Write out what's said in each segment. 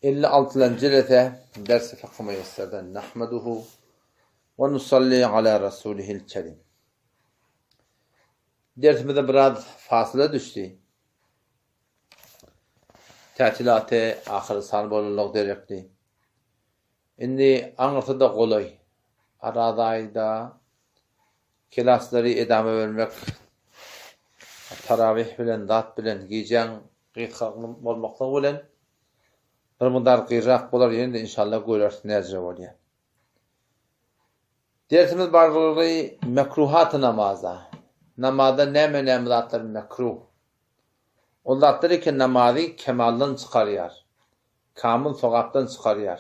56-njy jelese Dersi Fykhy Müýesserden Nahmeduhu we nusalli ala rasulihil kerim. Dersimize biraz fasyla düşdi. Tätilaty ahyry san bolanlygy derekli. Indi aňyrsy-da golaý. Araz aýda Kelaslary edama bermek tarawih bilen zat bilen gijäň gysga bolmaklygy bilen bir mydar gyrak bolar ýene-de inşallah göreris näce bolýar. Dersimiz barlygy mekruhaty namaza. Namazda näme näme zatlar mekruh. Ol zatlar eken namazy kemaldan çykarýar. Kamyl sogapdan çykarýar.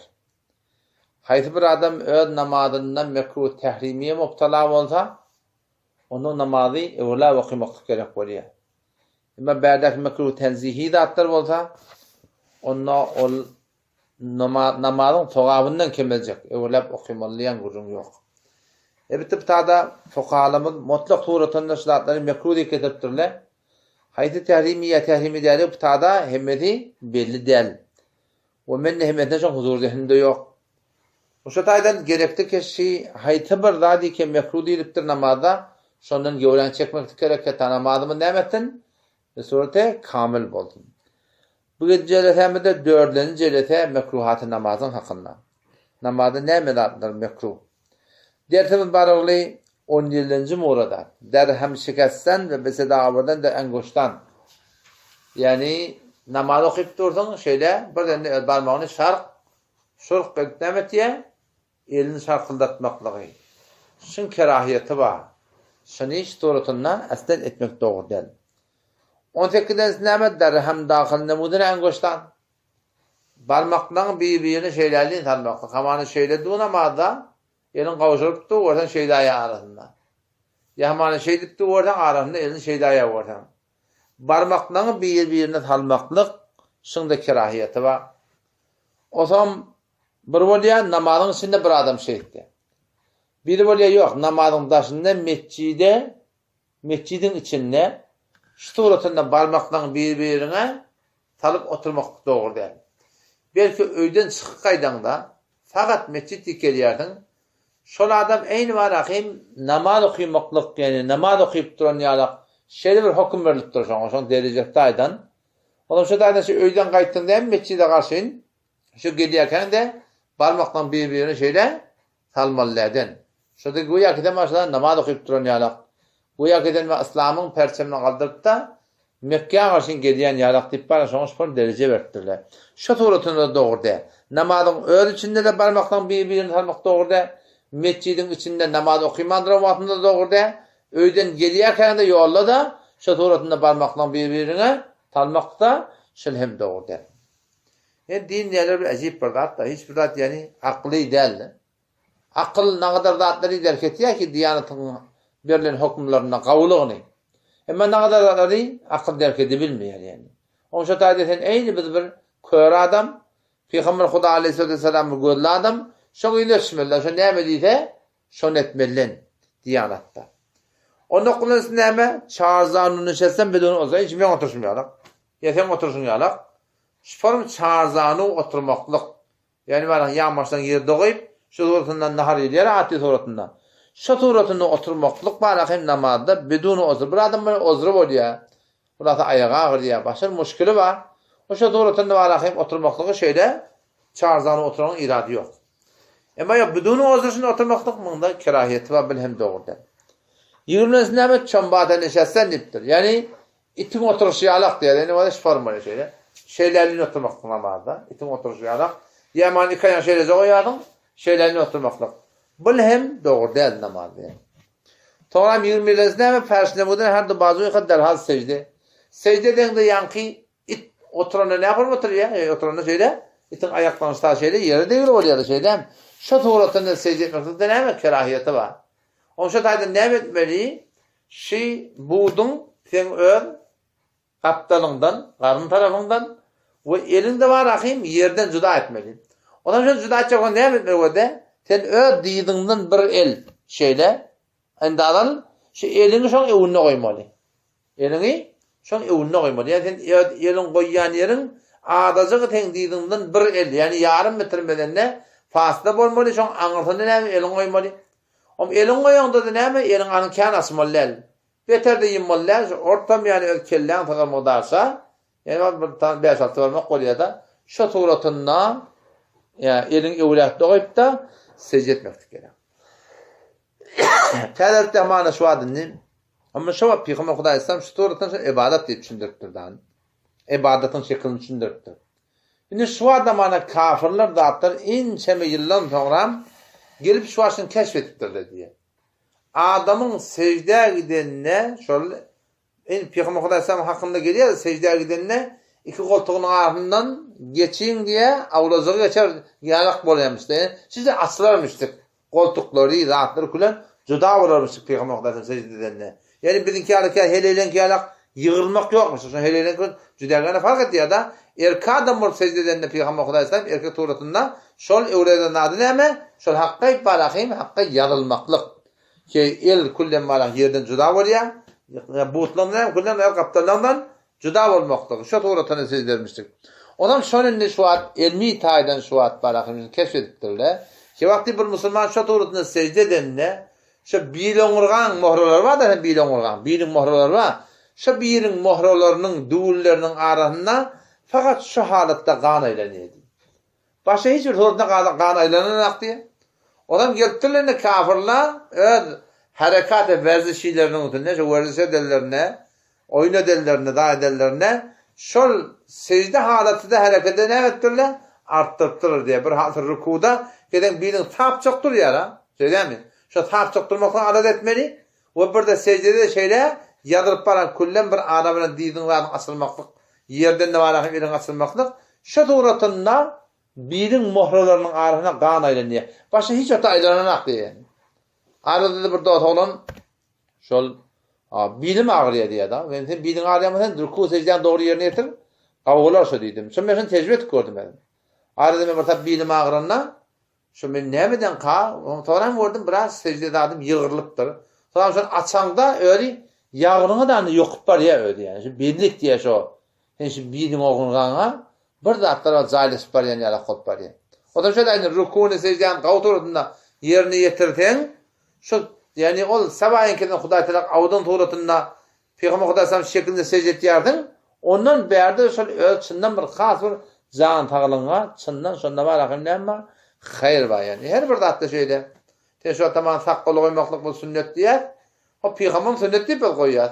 Haýsy bir adam öz namazynda mekruh tährimiýe mubtala bolsa, onda namazy öwrüläp okamaklyk gerek bolýar. Emma bärdäki mekruh tenzihi zatlar bolsa, onda ol namazyň sogabyndan kemeljek, öwrüläp okamaly diýen gürrüň ýok. Elbetde bu tada fukahalarymyz mutlak suratynda şu zatlary mekruh diýip getiripdirler. Haýsy tährimi ýa tährimi däldigi bu tada hemmesi belli däl. We mende hemmesine şoň huzur zehnimde ýok. Şo taýdan gerekli keşşi haýsy bir zat ike mekruh diýlipdir namazda, şondan göwräňi çekmeklik gerek heta namazymyz näme etsin? Bi surete kamyl bolsun. Bu gez jelesämizde dördlenji jelese mekruhaty namazyň hakynda. Namazda näme zatlar mekruh? Dersimiz barygly on ýedinji murada, Derhem şikestden we beseda awardan der enguşdan. Ýagny namaz okyp dursuň, şeýle birden-de öz barmagyny şark, şurk edip näme etýär? Elini şarkyldatmaklygy. Şuň kerahiýeti bar. Şuny şu suratynda aslen etmek dogry däl. On sekizinjisi näme? Derhem dahyl nemudine enguşdan. Barmaklaň bir-birine şeýlälin salmaklyk. Hamana şeýle dur namazda, eliň gowşuryp dur, görseň şeýle aýa arasynda. Ýa hamana şeýdip dur görseň, arasynda elini şeýle aýa görseň. Barmaklaňy bir-birine salmaklyk şuňda kerahiýeti bar. Osam bir bolýar, namazyň içinde bir adam şeýtdi. Biri bolýar, ýok, namazyň daşynda metjide, metjidiň içinde şu suratynda barmaklaň bir-biriňe salyp oturmaklyk dogry däl. Belki öýden çykyp gaýdaňda, sagat metjit diýip gelýärsiň, şol adam eýni barahym namaz okymaklyk, ýagny namaz okyp duran ýalak şeýle bir höküm berlipdir şoňa, şoň derejesi taýdan. Onam şo taýdan şu öýden gaýtdyň dämi metjide garşyn, şu gelýärkäň-de barmaklaň bir-birine şeýle Salmaly däden. Şurada göýä ki sen başladan namaz okyp duran ýalak. Göýä ki sen yslamyň perçemini galdyrypda Mekgä garşy gelýän ýalak diýip bar şoňa şol dereje beripdirler. Şo suratynda dogry däl. Namazyň öz içinde-de barmaklaň bir-birini salmak dogry däl. Metjidiň içinde namaz okyman duran wagtynda-da dogry däl. Öýden gelýärkäň-de ýolda-da şo suratynda barmaklaň bir-biriňe salmak-da şol hem dogry däl. Ýa din diýenler bir äjip bir zat-da, hiç bir zat ýagny akly däl-de. Akyl nagadar zatlary derk etýär ki, diýanatyň berlen hökümlerinde gawulygyny. Emma nagadar zatlary akyl derk edebilmeýär ýagny. Oň şo taýda sen eýni biz bir kör adam, Pygamber Huda aleýhissalatu wessalam bir gözli adam, şoň yzyna düşmeli, şo näme diýse, şony etmeli diýanatda. Onda okulan näme? Çarzanyny şetsem bidun olsa hiç men oturşym ýalak. Ýa seň oturşyň ýalak. Şu form çarzanu oturmaklyk. Ýagny baraň ýanbaşdan ýerde goýup, şu suratyndan nahar iýilýär atly suratynda. Şu suratynda oturmaklyk bar hem namazda bidun ozr. Bir adam bilen ozry bolýar. Hulasa aýagy agyrýar, başga bir muşkili bar. O şu suratynda bar hem oturmaklygy şeýle çarzanu oturanyň irady ýok. Emma ýok bidun ozr şunda oturmaklyk munda kerahiýeti bar bil hem dogry däl. Ýigriminjisi näme? Çombada neşesten diýipdir. Ýagny Itiň oturyşy ýalak diýýär. Indi bolýa şu forma şeýle. Şeýle elini oturmaklyk namazda. Itiň oturyşy ýalak. Ýa man iki aýagyny şeýleje goýarsyň. Şeýle elini oturmaklyk. Bul hem dogry däl namazda ýa. Soňram 20 ýyldan näme perşnemuden her du bazuýka derhal sejde. Sejde edeňde ýaňky it oturanda näme bolup oturýar? E, oturanda şeýle itiň aýaklaryny şa şeýle ýere degir bolýar şeýle. Şo suratynda sejde etmeklikde näme kerahiýeti bar? Oň şo taýdan näme etmeli? Şi buduň seň öz gapdalyňdan, garyn tarapyňdan we eliňde bar ahym ýerden juda etmeli. Onam şol juda etjek bolsaň näme etmeli bolýar? Sen öz dyzyňdan bir el şeýle endaz al, şu eliňi şoň öwünde goýmaly. Eliňi şoň öwünde goýmaly. Ýa sen öz eliň goýýan ýeriň. Adajygy seň dyzyňdan bir el, ýagny ýarym metr medende fasyla bolmaly, şoň aňyrsyna näme eliňi goýmaly. Om eliňi goýaňda-da näme, eliň anyň kän açmaly däl. Beter-de ýummaly däl, şu ortam ýany öz kelläň sygar mugdarça, ýagny bir tany bäş-alty barmak bolýar-da, şo suratynda ýa eliňi öwräkde goýup-da sežde etmeklik gerek. Täzelikde hamana şu wagt indi Amma şo wagt Pygamber Hudaý Yslam şu suratdan şo ybadat diýip düşündiripdir dan. Ybadatyň şekilini düşündiripdir. Indi şu wagt hamana kafirler zatlar ençeme ýyldan soňram gelip şu wagt şuny keşf edipdirler diýýär. Adamyň seždä gidenine şol indi Pygamber Hudaý Yslam hakynda gelýär seždä gidenine iki goltugynyň arasyndan geçiň diýýär, awlajygy geçer ýalak bolýarmyş diýýär. Şeýle açylarmyşdyk. Goltuklary, zatlary külen juda bolarmyşdyk Pygamber Hudaý Yslam sežde edende. Ýagny biziňki ýaly kä heleýleňki ýalak ýygrylmak ýokmyş. Şonuň heleýleňki juda fark edýär-de. Erkek adam bolup sežde edende Pygamber Hudaý Yslam erkek suratynda şol öwreden zady näme? Şol hakga barahym hakga ýazylmaklyk. Ki el külden barah ýerden juda bolýar. Butlaryň näme külden el gapdallaryndan juda bolmaklygy. Şo suratyny sežde bermişdik. Onam şony indi şu wagt elmi taýdan şu wagt barahym keşf edipdirler. Ki wagty bir musulman şo suratyny sežde edende şo biloňurgaň mohralary bar da biloňurgaň, biliň mohralary bar. Şo biliň mohralarynyň düwünleriniň arasynda fakat şo halatda gan aýlanýar diýip. Başga hiç bir suratynda gan aýlananak diýip. Onam gelipdirler indi kafirler öz herekat-y werzişileriniň üstünde şo werziş edenlerinde Oýun edenlerinde, daý edenlerinde şol sežde halatyda hereketi näme etdirler? Artdyrypdyrlar diýýär. Bir haty rukuda gezeň biliň sapjak durýar-a. Şeýdämi? Şo sapjak durmaklygy alada etmeli we birde seždede şeýle ýazylyp baran küllem bir ara bilen dyzyň zadyň açylmaklyk, ýerden-de bara hem eliň açylmaklyk, şo suratynda biliň mohralarynyň arasyna gan aýlanýar. Başga hiç wagtda aýlananak diýýär. Arada-da bir dos oglan Şol bilim agyrýar diýýär-de. Men sen biliň agyrýan bolsa, sen ruku seždäni dogry ýerine ýetir, gawular şo diýdim. Şo men şony tejribe edip gördüm özüm. Arada men bir tap bilim agyranda, şo men nämeden ka, soňra gördüm biraz sežde zadym ýygrylypdyr. Soňra şony açaňda özi ýagryňa da ýokup barýar özi ýani. Şu bellik diýýär şo. Sen şu biliň ogurgaňa bir zatlar bar jaýlaşyp barýan ýalak bolup barýar. O da şeýle aýny rukuny seždäni gawy suratynda ýerine ýetirseň, Şol, ýagny ol Sabaýyňkydan Hudaý tarap awdan suratynda Pygamber Hudaý salam şeklinde sežde etýärsiň, ondan bärde şol öz çyndan bir has bir jan saglygyňa çyndan şonda bar ahym näme bar? Haýyr bar ýagny. Her bir zatda şeýle. Sen şu ataman sakgaly goýmaklyk bu sünnet diýýäs. O pygamberyň sünnet diýip biz goýýas.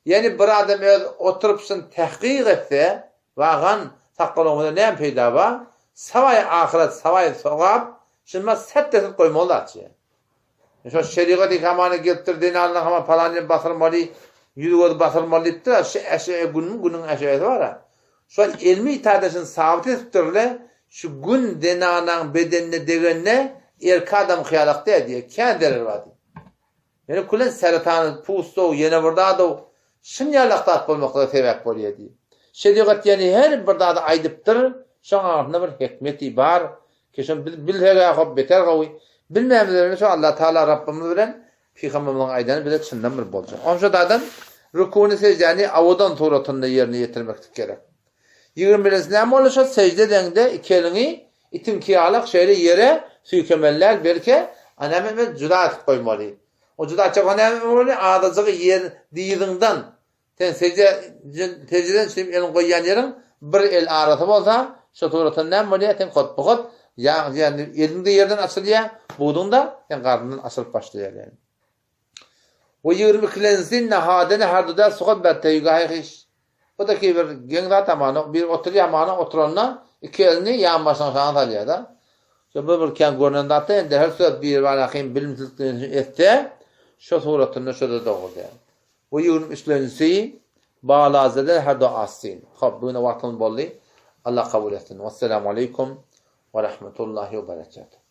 Ýagny bir adam öz oturyp şuny tahkyk etse, wagan sakgal goýmada näme peýda bar? Sabaý ahyret, sabaý sogap, şunda sätdesiz goýmaly zatçy. Şo şerigat hamana gelipdir, zenanlar hama palan ýer basylmaly, ýüz-gözi basylmaly diýipdir, şu äşe günüň günüň äşesi bar-a. Şo elmi taýda şuny sabyt edipdir-le, şu gün zenanaň bedenine degende erkek adam hyýalak däl diýýär, kän zerer bar diýýär. Ýöne külen seretany, pustow, ýene bir zadow, şun ýalak zat bolmaklyga sebäp bolýar diýip. Şerigat ýene her bir zady aýdypdyr, şoň aňyrsynda bir hikmeti bar, ki şony biz bilseg-ä hop beter gowy, bilmämizde şo Allah Taala Rabbymyz bilen Pygamberimiziň aýdany bize çyndan bir boljak. Onam şo taýdan rukuny seždäni awadan suratynda ýerine ýetirmeklik gerek. Ýigriminjisi näme boldy şo sežde edeňde iki eliňi itiňki ýalak şeýle ýere süýkemeli däl belki a näme etmeli juda edip goýmaly. O juda etjek bolsa näme etmeli azajygy ýer dyzyňdan sen sežde seždeden çykyp eliňi goýýan ýeriň bir el arasy bolsa şo suratda näme bolýar sen hotba-hot ýa ýa eliň-de ýerden açylýar buduň-da sen garnyňdan açylyp başlaýar ýani. We 22 ikilenji nahadene harduda suhut ber teýgahy hyş. Bu da ki bir geň zat amanok, bir oturýar amana oturanda iki elini ýan başynyň aşagyna salýar-da. Şo bu bir kän görnen zat da indi her söz bir barahym bilimsizlikden etse, şo suratynda şo-da dogry däl. We 23 üçlenjisi balazede hardu asyn. Hop, bu güne wagtymyz boldy. Allah kabul etsin. Wesselamu aleýkum we rahmetullahi we berekatuh.